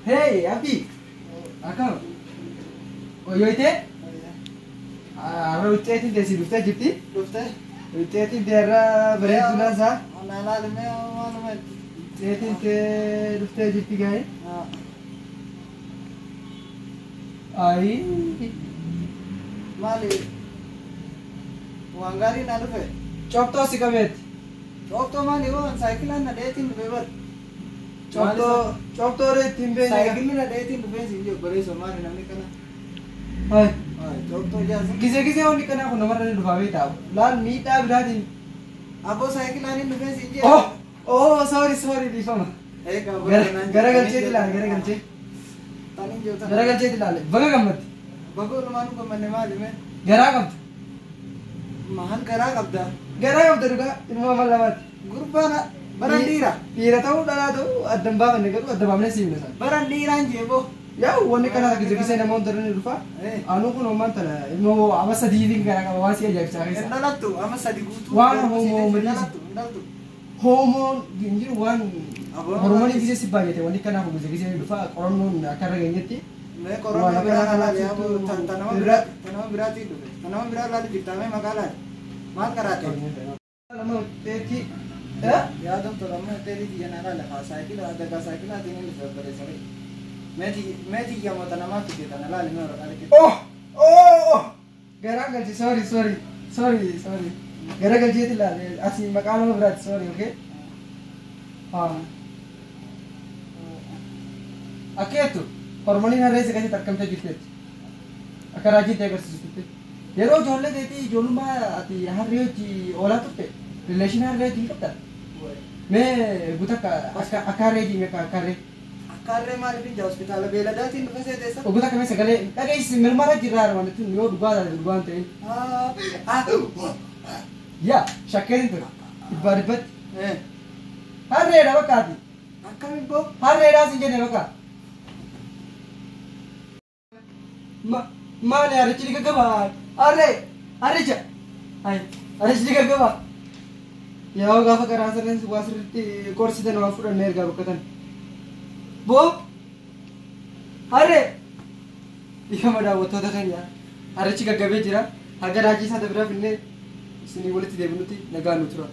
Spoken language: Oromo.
Hey, Abdi. Akkam? Oyyoytee? Har'a wucceetiin teessii dhuftee jirti? Dhuftee? Wucceetiin tee har'a bareedduu laasaa? Ana ilaalimee maaluma itti. Wucceetiin tee dhuftee jirti gaa'e? Ayi. Maali? Waan gaarii naa dhufe. Coptoo si qabeetti. Cooftoo maali hoo saayikilaan na dheetiin dhufe bar. Coptoo coptoo ittiin beekne. Saayikilli na dheetiin dhufee siin jiru bareessa maali namni kana. Ayi. Cooftoo jaasa. Gisee gisee wanni kanaa kun namarra ni dhufaa beektaa? Laal miidhaa biraatiin. Aboo saayikilaan hin dhufee siin jiru. Oh! Oh, sorry, sorry, dhiifama. Gara galcheeti ilaali, gara galchee. Taniin jiru Gara galcheeti ilaali. Baga gammadde. Bagoo lumaanuu gammanne maali mee? Garaa qabda. Maal garaa qabda? Garaa qabda dhugaa ilma amma lamaati. Gurbaan baran dhiira. Dhiira ta'uu dhalaa ta'uu adda hin baafanne garuu adda baafnee siimne sana. Baran dhiiraan jeeboo. Yaa wanni kanaa gisee gisee namoonni irra ni dhufa. Anuu kun homaan tana ilmoo amma sadiitiin garaa qaba waan si ajaa'ibsaa Hin keessa. dhalattu amma sadi guutuu. Waan homoo Hin dhalattu hin dhalattu. Hoomoon hin jiru waan Aboo hormoonii gisee si baay'ate wanni kanaaf gisee gisee ni dhufa qorannoon akka irra geenyetti. Mee qorannoo biraa laali aboo ta nama biraa ta nama biraatiin dhufe ta nama biraa laali jirta mee maqaa laali maal qaraate? Nama teetti. Yaa doktor amma teetii tiyya naa laali haa saayikila adagaa saayikilaatiin hin dhufe obboleessa kee. Mee tiyya moo ta namaa fide tana laali mee waraqaa liqeessi. Oh! Oh! Oh! Garaan galche sorry sorry sorry sorry. Gara galcheetti ilaale asii maqaa nama biraati sorry okay? Haa. Akka jettu hormooniin harree si keessatti argamtee jirteetti. Akka raajiitti agarsiistutti. Yeroo ijoollee teetii ijoollummaa ati harree hojii oolaa turte rileeshinii harree hojii hin qabdaa? Mee guuta akka akka harree hojii akka akka harree. Akka harree maaliif hin jaa hospitaala beeladaatiin dhufe see teessa? Oguta kamee sagalee dhageessi mirmara jirraa armaan ittiin yoo dhugaa taate dhugaa hin ta'in. Yaa shakkeen ture dhibbaa dhibbatti. Harreedha bakka ati. Akkami boo? Harreedhaa sin jenne bakka. Maali harrichi ni gaggabaa? Harree! Harricha! Hayi harrichi ni gaggabaa. Yaa gaafa karaa sirrii waa sirriitti qorsitan waan fudhannee ergaa bakka tan. Boo! Harree! Dhiifama daawwattoota keenya harrichi gaggabee jira. Haga raajii isaa bira finnee isinii walitti deebinutti nagaan nu tura.